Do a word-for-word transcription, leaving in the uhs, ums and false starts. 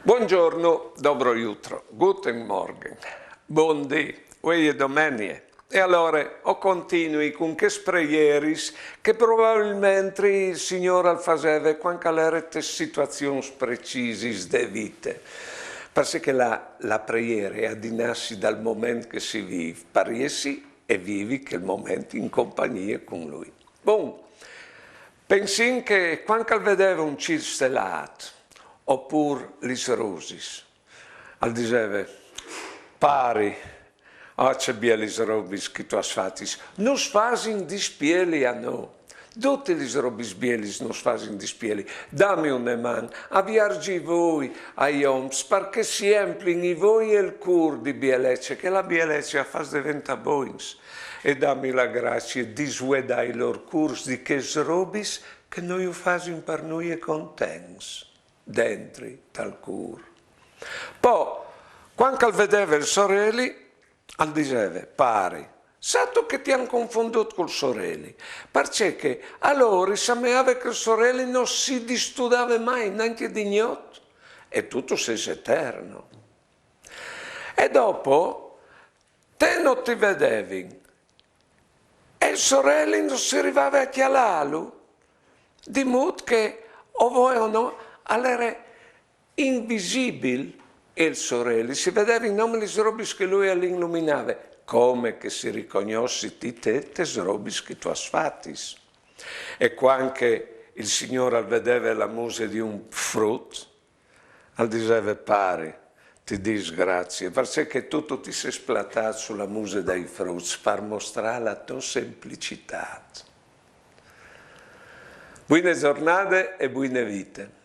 Buongiorno, dobro jutro, guten Morgen, bundì, vuê e je domenie. E alore o continui cun chês preieris che probabilmentri il Signôr al faseve cuant che al ere tes situazions precisis de vite. Parcè che la, la preiere e à di nassi dal moment che si vîf, par jessi e vivi chel moment in compagnie cun lui. Bon, pensìn che cuant che al vedeve un cîl stelât, opûr lis rosis, al diseve: «Pari, ah, ce bielis robis che tu âs fatis, nus fasin dispieli a nô. Dutis lis robis bielis nus fasin dispieli. Dami une man a viarzi i voi ai oms, par che si emplin i voi e il cûr di bielece, che la bielece a fâs deventâ bogns. E dami la gracie di svuedâ i lôr cûrs di chês robis che no ju fasin par nuie contents dentri tal cûr.» Po, cuant che al vedeve il soreli, al diseve: «Pari, sâstu che ti àn confondût cul soreli, parcè che alori semeave che il soreli no si distudave mai, nancje di gnot, e tu tu sês eterno. E dopo, te no ti vedevin, e il soreli no si rivave a cjalâlu, di mût che, o voe o no, al ere invisibil il soreli, si vedevin nome lis robis che lui al iluminave, come che si ricognossi ti te tes robis che tu âs fatis.» E cuant che il Signôr al vedeve la muse di un frut, al diseve: «Pari, ti dîs gracie, parcè che tu, tu ti sês platât su la muse dai fruts par mostrâ la tô semplicitât.» Buine zornade e buine vite.